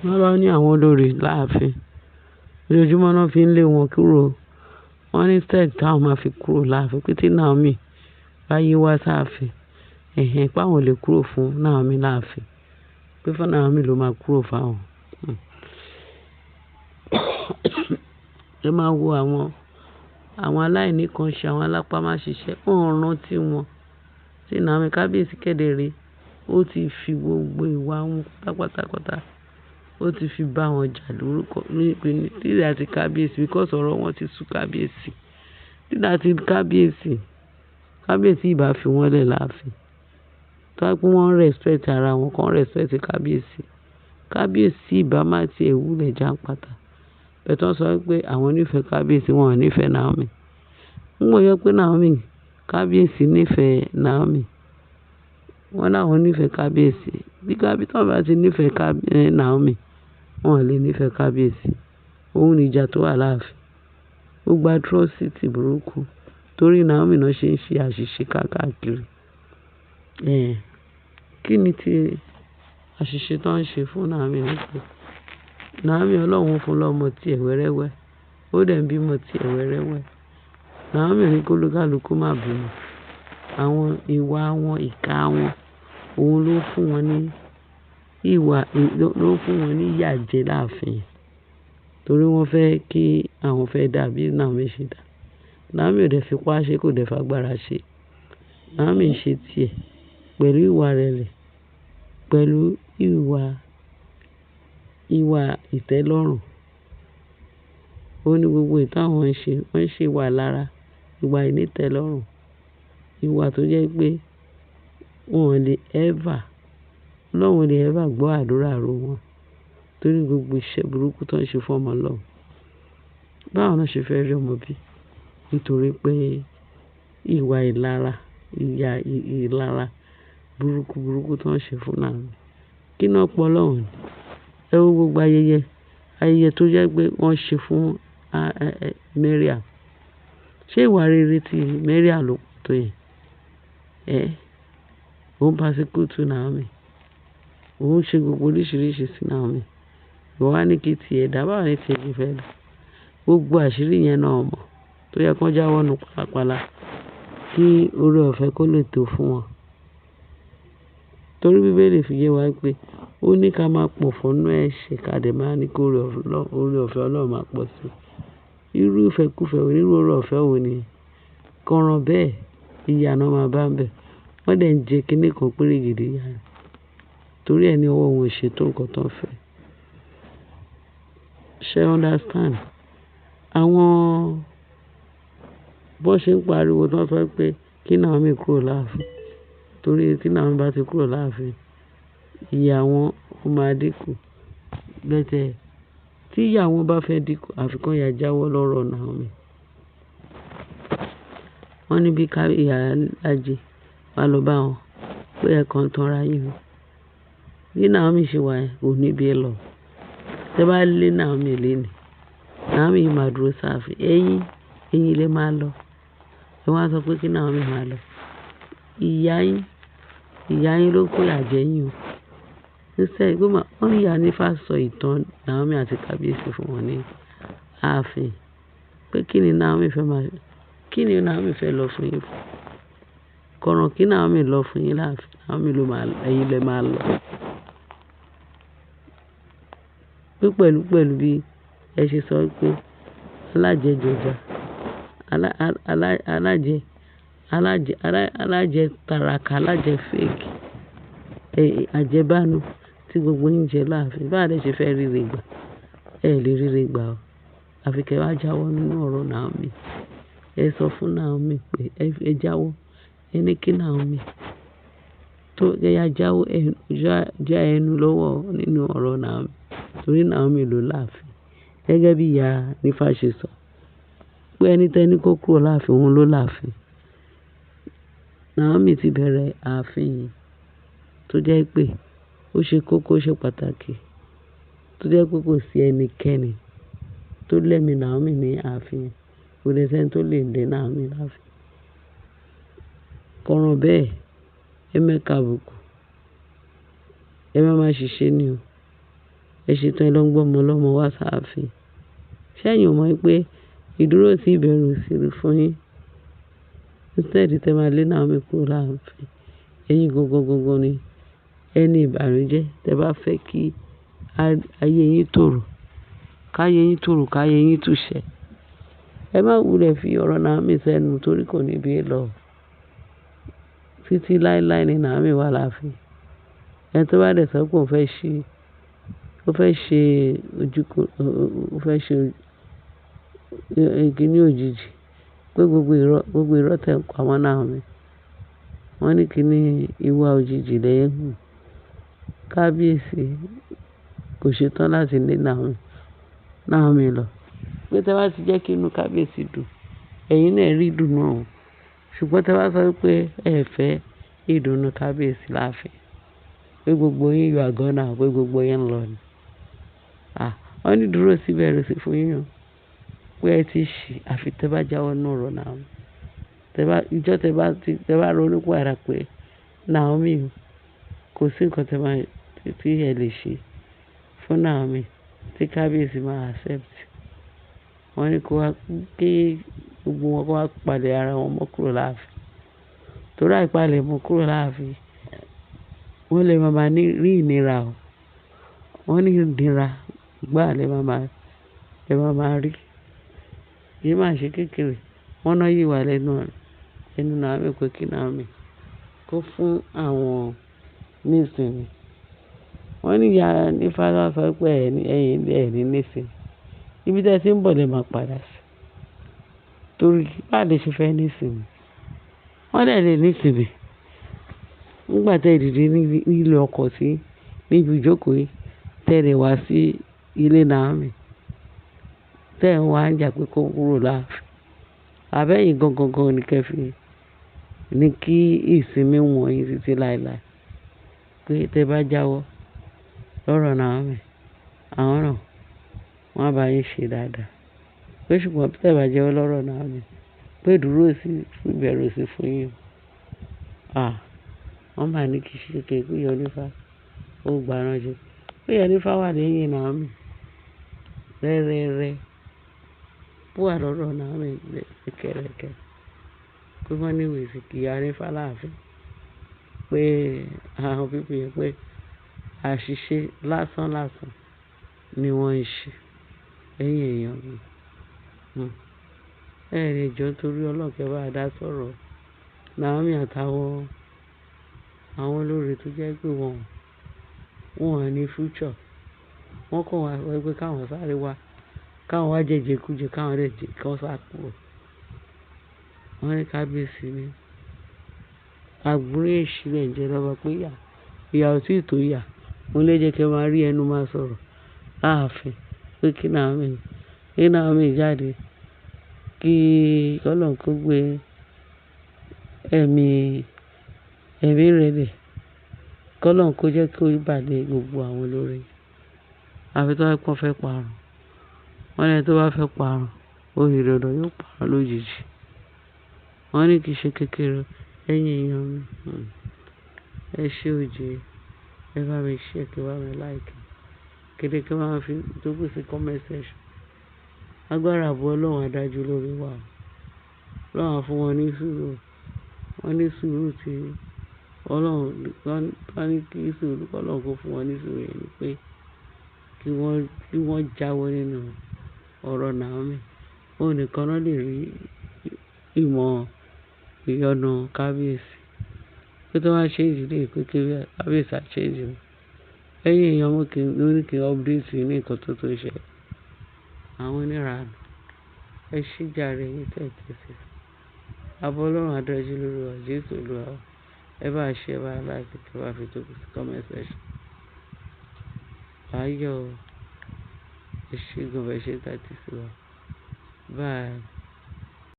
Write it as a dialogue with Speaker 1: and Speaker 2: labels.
Speaker 1: Wọ́n bá ní àwọn olórí láàfin. Ojoojúmọ́ náà fi ń lé wọn kúrò. Wọ́n ní instead táwọn máa fi kúrò láàfin pé tí Naomi bá yí wá sáàfin, ẹ̀hẹn, pé àwọn ò lè kúrò fún Naomi láàfin. Pé fún Naomi ló máa kúrò fáwọn. Ẹ máa wo àwọn aláìní kan ṣe, àwọn alápá má ṣiṣẹ́. Wọ́n ò rántí wọn. Tí Naomi kábíyèsí kéde rí, ó ti fi gbogbo ìwà wọn pátápátá. Ó ti fi bá wọn jà lórúkọ ní tí àti kábíyèsí because ọ̀rọ̀ wọn ti sú kábíyèsí. Tí àti kábíyèsí, kábíyèsí ìbá fi wọ́n lẹ̀ láàfin. Tó bá pé wọ́n respect ara wọn, kàn respect kábíyèsí. Kábíyèsí ìbá má ti ẹ̀ wúlẹ̀ jàǹpátá. But wọ́n sọ wípé àwọn nífẹ̀ẹ́ kábíyèsí, wọn ò nífẹ̀ẹ́ Naomi. Nígbà tó jẹ́ pé Naomi, kábíyèsí nífẹ̀ẹ́ Naomi. Wọ́n láwọn nífẹ̀ẹ́ kábíyèsí. Bí kábíyèsí bá ti nífẹ̀ẹ́ Naomi, wọn ò lè nífẹ̀ẹ́ kábíyèsí. Òun ni ìjà tó wà láàfin. Ó gba atrocity burúkú torí Naomi náà ṣe ń ṣe àṣìṣe káàkiri. Ẹ̀hẹn, kí ni tí àṣìṣe tó ń ṣe fún Naomi ní pé Naomi Ọlọ́run fún lọ́mọ tí ẹ̀ wẹ́rẹ́wẹ́. Ó dẹ̀ ń bímọ tí ẹ̀ wẹ́rẹ́wẹ́. Naomi ní kó olúkálùkù má bímọ. Àwọn ìwà wọn, ìkà wọn, òun ló fún wọn ní ìwà, ló fún wọn ní ìyà jẹ láàfin. Torí wọ́n fẹ́ kí àwọn fẹ́ dà bí Naomi ṣe dà. Naomi ò dẹ̀ fipá ṣe, kò dẹ̀ fagbára ṣe. Naomi ń ṣe tiẹ̀ pẹ̀lú ìwà ìrẹ̀lẹ̀, pẹ̀lú ìwà ìtẹ́lọ́rùn. Ó ní gbogbo èyí táwọn ń ṣe, wọ́n ń ṣe ìwà lára, ìwà ìnítẹ̀lọ́rùn, ìwà tó jẹ́ pé wọn ò lè ever, Ọlọ́run ò lè ever gbọ́ àdúrà irú wọn torí gbogbo iṣẹ́ burúkú tó ń ṣe fún ọmọ Ọlọ́run. Báwo ni wọ́n ṣe fẹ́ rí ọmọ bí? Nítorí pé ìwà ìlara, ìyà ìlara burúkú burúkú tó ń ṣe fún Naomi. Kí ni wọ́n pọ̀ Ọlọ́run ni? Ẹ wo gbogbo ayẹyẹ, ayẹyẹ tó jẹ́ pé wọ́n ṣe fún Mariam. Ṣé ìwà rere tí Mariam ló pọ̀ tó yẹn? Ẹ́, ó ń persecute Naomi. Ó ń ṣe gbogbo oríṣiríṣi sí Naomi. Ìwọ wá ní kí tí ẹ dà, báwo ni tí ẹ ṣe fẹ́ dà? Gbogbo àṣírí yẹn náà mọ̀ tó yẹ kó jáwọ́ nù pàlàpálá kí oore ọ̀fẹ́ kó lè tó fún wọn. Torí Bíbélì fi yé wa pé ó ní ká máa pọ̀fọ́ nínú ẹ̀ṣẹ̀ ká dẹ̀ máa ní kí oore ọ̀fẹ́ Ọlọ́run máa pọ̀ sí i. Irú ìfẹ́kúfẹ̀ẹ́ wo, irú oore ọ̀fẹ́ wo ni? Kọ́ran bẹ́ẹ̀, ìyà náà máa bá ń bẹ̀. Wọ́n dẹ̀ ń jẹ kíní kan pérégede ìyà. Torí ẹ ní ọwọ́ wọn ò ṣe tó nǹkan tó ń fẹ́. Ṣé understand? Àwọn bó ṣe ń pariwo tó ń sọ pé kí Naomi kúrò láàfin. Torí tí Naomi bá ti kúrò láàfin, ìyà wọn ó máa dínkù. But tí ìyà wọn bá fẹ́ dínkù, àfi kán ya jáwọ́ lọ́rọ̀ Naomi. Wọ́n ní bí ká ìyá Lájẹ wá lọ bá wọn pé ẹ kan tanra yín o. Bí Naomi ṣe wà yẹn, kò ní bí ẹ lọ. Tẹ bá lé Naomi léni, Naomi yìí máa dúró sáàfin. Ẹ̀yin, ẹ̀yin lè máa lọ. Ẹ wá sọ pé kí Naomi máa lọ. Ìyá yín, ìyá yín ló kó ìyà jẹ yín o. Instead, kó máa, wọ́n ní ìyá Nífà sọ ìtàn Naomi àti kábíyèsí fún wọn ní ààfin. Pé kí ni Naomi fẹ́ máa, kí ni Naomi fẹ́ lọ fún yín fún? Kọ̀ràn kí Naomi lọ fún yín láàfin. Naomi ló máa, ẹ̀yin lẹ máa lọ. Pé pẹ̀lú pẹ̀lú bí ẹ ṣe sọ pé alájẹjẹjà, alájẹ, alájẹ, alájẹ tàràkà, alájẹ fake, àjẹbánu tí gbogbo yín jẹ láàfin. Báwo lẹ ṣe fẹ́ ríre gbà? Ẹ lè ríre gbà o. Àfi kí ẹ wá jáwọ́ nínú ọ̀rọ̀ Naomi. Ẹ sọ fún Naomi pé ẹ jáwọ́. Ẹ ní kí Naomi tó ẹ ya jáwọ́, ẹ já ẹnu lọ́wọ́ nínú ọ̀rọ̀ Naomi. Torí Naomi ló láàfin. Gẹ́gẹ́ bí ìyá Nífà ṣe sọ pé ẹni tẹ́ni kó kúrò láàfin, òun ló láàfin. Naomi ti bẹ̀rẹ̀ ààfin yìí tó jẹ́ pé ó ṣe kókó, ó ṣe pàtàkì. Tó jẹ́ pé kò sí ẹnikẹ́ni tó lẹ́mi Naomi ní ààfin. Kò dẹ̀ sí ẹni tó lè lé Naomi láàfin. Kọ́ran bẹ́ẹ̀, ẹ mẹ́ka àbùkù. Ẹ má má ṣiṣẹ́ ní o. Ẹ ṣe tán ẹ lọ ń gbé ọmọ ọlọ́mọ wá sáàfin. Ṣé ẹ̀yin ò mọ̀ pé ìdúró sí ìbẹ̀rù sí fún yín? Instead tẹ máa lé Naomi kúrò láàfin. Ẹ̀yin gangan gangan ni ẹni ìbànújẹ́. Tẹ bá fẹ́ kí ayé yín tòrò, káyé yín tòrò, káyé yín túṣẹ. Ẹ má wulẹ̀ fi ọ̀rọ̀ Naomi sẹ́nu torí kò ní bí lọ. Títí láéláé ni Naomi wà láàfin. Ẹni tó bá dẹ̀ sọ pé òun fẹ́ ṣe, ó fẹ́ ṣe ojúkọ, ó fẹ́ ṣe kíní òjijì pé gbogbo irọ́ tẹ̀ ń pa mọ́ Naomi. Wọ́n ní kíní ìwà òjijì lẹ̀ ń hù. Kábíyèsí kò ṣe tán láti lé Naomi lọ. Pé tí ẹ bá ti jẹ́ kí inú kábíyèsí dùn, ẹ̀yin náà rí ìdùnnú òun. Ṣùgbọ́n tí ẹ bá sọ wípé ẹ fẹ́ ìdùnnú kábíyèsí láàfin, pé gbogbo yín you are gone now, pé gbogbo yín ń lọ ni. À, wọ́n ní dúró sí ìbẹ̀rù sí fún yín o. Pé ẹ ti ṣì, àfi tí ẹ bá jáwọ́ nínú ọ̀rọ̀ Naomi. Tẹ bá, ìjọ tẹ bá ti, tẹ bá ronú pìwàdà pé Naomi o, kò sí nǹkan tí ẹ máa, tí ẹ lè ṣe fún Naomi tí kábíyèsí máa accept. Wọ́n ní kó wá, kí gbogbo wọn kó wá palẹ̀ ara wọn mọ́ kúrò láàfin. Torí àìpalẹ̀ mọ́ kúrò láàfin, wọ́n lè máa máa ní rí ìnira o. Wọ́n ní ìnira gbà lè máa máa, lè máa máa rí. Kì í máa ṣe kékeré. Wọ́n náà yí wà lẹ́nu, ẹnu Naomi pé kí Naomi kó fún àwọn ní ìsinmi. Wọ́n ní ìyá Ifá sọ pé ẹ̀yin ẹ ní nísinmi. Ibi tí ẹ ti ń bọ̀ lè máa padà sí. Torí bá lè ṣe fẹ́ ní ìsinmi. Wọ́n dẹ̀ lè ní ìsinmi. Nígbà tí ẹ dìde nílé ọkọ̀ sí, níbi ìjókòó yìí, tẹ dẹ̀ wá sí ilé Naomi. Tẹ́ ẹ̀ ń wá ń jà pé kó kúrò láàfin. Àbẹ́ yín gangan gan ni kí ẹ fi, ní kí ìsinmi wọ̀nyí títí láéláé. Pé tí ẹ bá jáwọ́ lọ́rọ̀ Naomi, àwọn náà wọ́n á bá yín ṣe dáadáa. Pé ṣùgbọ́n tí ẹ bá jáwọ́ lọ́rọ̀ Naomi, pé ìdúró sí ìbẹ̀rù sí fún yín. À, wọ́n máa ní kí ṣe kékeré pé ìyá onífá ó gbaná jẹ. Pé ìyá onífá wà lẹ́yìn Naomi. Rẹ́rẹ́rẹ́. Ó wà lọ́rọ̀ Naomi kẹ̀rẹ̀kẹ̀. Pé wọ́n ní wèrè kí ìyá onífá láàfin. Pé àwọn people yẹn pé àṣìṣe lásán lásán ni wọ́n ń ṣe. Ẹ̀yin èèyàn mi. Ẹ lè jọ torí Ọlọ́run kí ẹ bá dá sọ̀rọ̀ Naomi àtàwọn, àwọn olórí tó jẹ́ pé wọ́n, wọ́n ò ní future. Wọ́n kàn wá sọ pé káwọn sáré wá, káwọn wá jẹ́jẹ́ kú jẹ, káwọn dẹ̀ jẹ, kí wọ́n sá kúrò. Wọ́n ní kábíyèsí ni. Àgbúrí èṣù lẹ̀ ń jẹ lọ́ba pé ìyà, ìyà ò tí ì tó yà. Òun lè jẹ́ kí ẹ máa rí ẹnu máa sọ̀rọ̀ láàfin pé kí Naomi jáde, kí Ọlọ́run kó gbé ẹ̀mí, ẹ̀mí rẹ̀ lẹ̀. Kí Ọlọ́run kó jẹ́ kí ó bà lé gbogbo àwọn olórí. Àfi tó bá pé wọ́n fẹ́ parun. Wọ́n ní ẹni tó bá fẹ́ parun, ó di dandan yóò parun lójijì. Wọ́n ní kì í ṣe kékeré. Ẹ̀yin èèyàn mi. Ẹ ṣé o jẹ. Ẹ bá mi share, kí ẹ bá mi like. Kédé kí ẹ máa fi tókù sí comment section. Agbára ààbò Ọlọ́run á dájú lórí wa. Ọlọ́run á fún wọn ní sùúrù. Wọ́n ní sùúrù tí Ọlọ́run, wọ́n ní kí sùúrù, kí Ọlọ́run kó fún wọn ní sùúrù yẹn ni pé kí wọ́n jáwọ́ nínú ọ̀rọ̀ Naomi. Òun nìkan náà lè rí ìmọ̀ ìyọnu kábíyèsí. Pé tó bá change lè pé kí kábíyèsí á change ni. Ẹ̀yin èèyàn mo kí, mo ní kí update yín ní nǹkan tó tó ṣẹlẹ̀. Àwọn oníranù. Ẹ ṣé jàre ẹ̀yin tí ẹ tẹ̀sí. Ààbò Ọlọ́run á dájú lórí wa. Jésù Olúwa wa. Ẹ bá share, ẹ bá like, kí ẹ bá fi tókù sí comment section. Láyọ̀ o. Ẹ ṣé gan bẹ́ẹ̀ ṣe ń tẹ́tí sí wa. Bye.